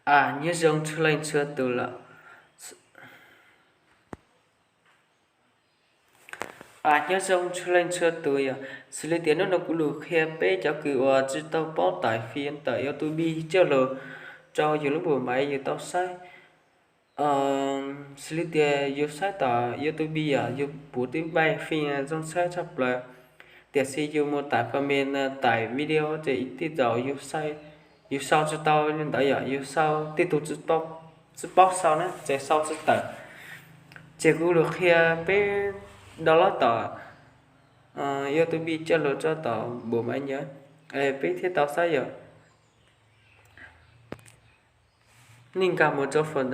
Nyob zoo txhua leej txhua tus lawm. Nyob zoo txhua leej txhua tus yom, xws li tias hnub no kuv lug qhia peb cov kws uas tsi tau paub tải file tawm YouTube coj lug rau yug lub npus maiv yug tau saib. Xws li tias yug saib tom YouTube yom, yug puv tib npaig file zoo saib tshaj plaws, tiam sis yug mus tải phần mềm tải video ces tej zaum yug sau tsi tau li ntawd yom, yug sau tej tug tsi paub sau na ces sau tsi tawm. Ces kuv lug qhia peb download tom YouTube coj lug rau tom npus maiv nyab, peb thiaj tau saib yom. Nej nkag mus rau phần,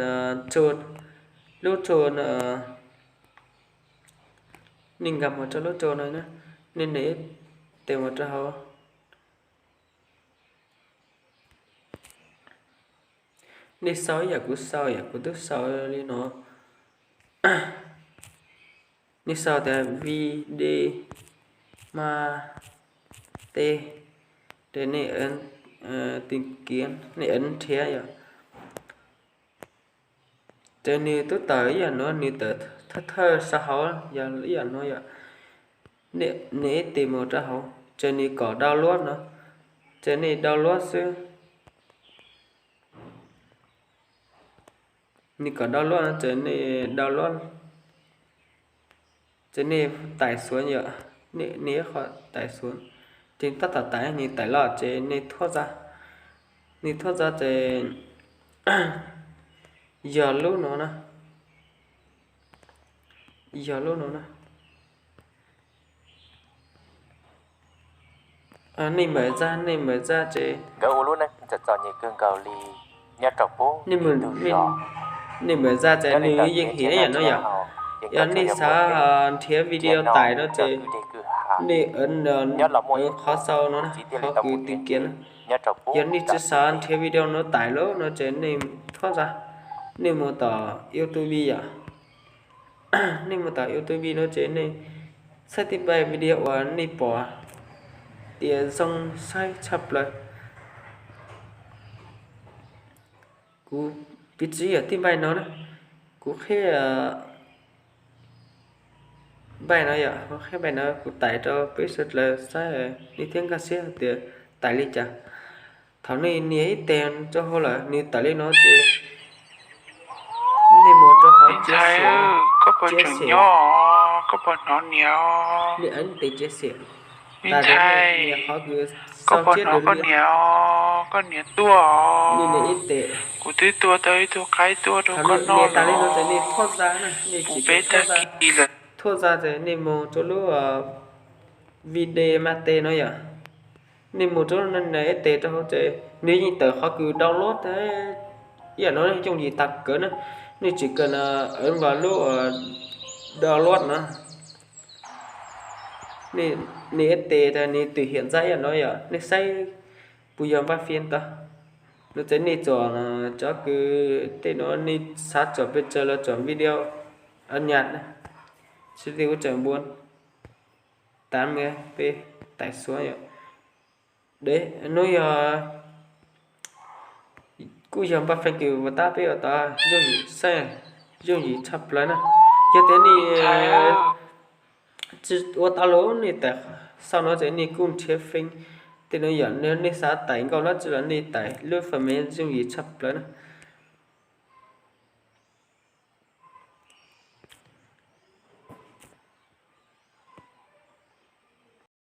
lub rau, nej nkag mus rau lub rau no, nej nias tes mus rau hauv. Nej sau ib yam kuv sau yom, kuv twb sau li no. Nej sau tias V D ma te, ces nej tìm kiếm, nej ấn nrhiav yom. Ces nws twb tawm ib yam no, nws tawm thawj thawj sab hauv yog ib yam no yom. Nej ib tes mus rau hauv ces nws kom download no, ces nej download xwb. Nws kom download no ces nej download, ces nej tải xuống yom, nej ib qho tải xuống, ces tab tom tải, nws tải los ces nej thuaj ra, nej thuaj ra ces yog lub no na, yog lub no na. Nej npawm zaj, nej npawm zaj ces, nej npawm zaj ces nws yeej hiam ib yam no yom. Yog nej xav nrhiav video tải no ces nej ấn qhov sau no, qhov kws tìm kiếm na. Yog nej tsi xav nrhiav video no tải lawm no ces nej thuaj ra, nej mus tom YouTube yom. Nej mus tom YouTube no ces nej saib tib npaig video uas nej pom tias zoo saib tshaj plaws. Kuv piv txwv yog tib npaig no na, kuv qhib npaig no yom, kuv qhib npaig no kuv tải rau peb sawv daws saib, nej thiaj nkag siab hais tias tải li cas. Thaum nej nias ib tes rau hauv lawm nws tawm li no ces nej mus rau qhov chia sẻ, chia sẻ, nej ấn tes chia sẻ, tas ces nej nias qhov kws sau tsiab daws li, nej nias ib tes. Thaum nej nias tas li no ces nej thuaj ra na, nej tsis thuaj ra, thuaj ra ces nej mus rau lub video ma te no yom. Nej mus rau no, nias ib tes rau hauv ces nws yeej tawm qhov kws download ib yam no, yooj yim tag kawg na. Nej tsis kawg ấn vào lub download no, nej ib tes tas nws twb hiển ra ib yam no yom, nej saib puas yog npaj file tau. No ces nej tsom cov kws tej no nej xav tsom pes tsawg los tsom video, nyas, xws li kuv tseem npuab tám mươi p tải xuống yom. Hnub yog kuj yog npaj file kws ua tab peb ua tau yooj yim saib, yooj yim tshaj plaws na. Yog tias nej tsis ua tau lawm nej tải sau no ces nej kuj nrhiav file tej no yom, nej xav tải nkauj dab tsi los nej tải lub phần mềm yooj yim tshaj plaws na.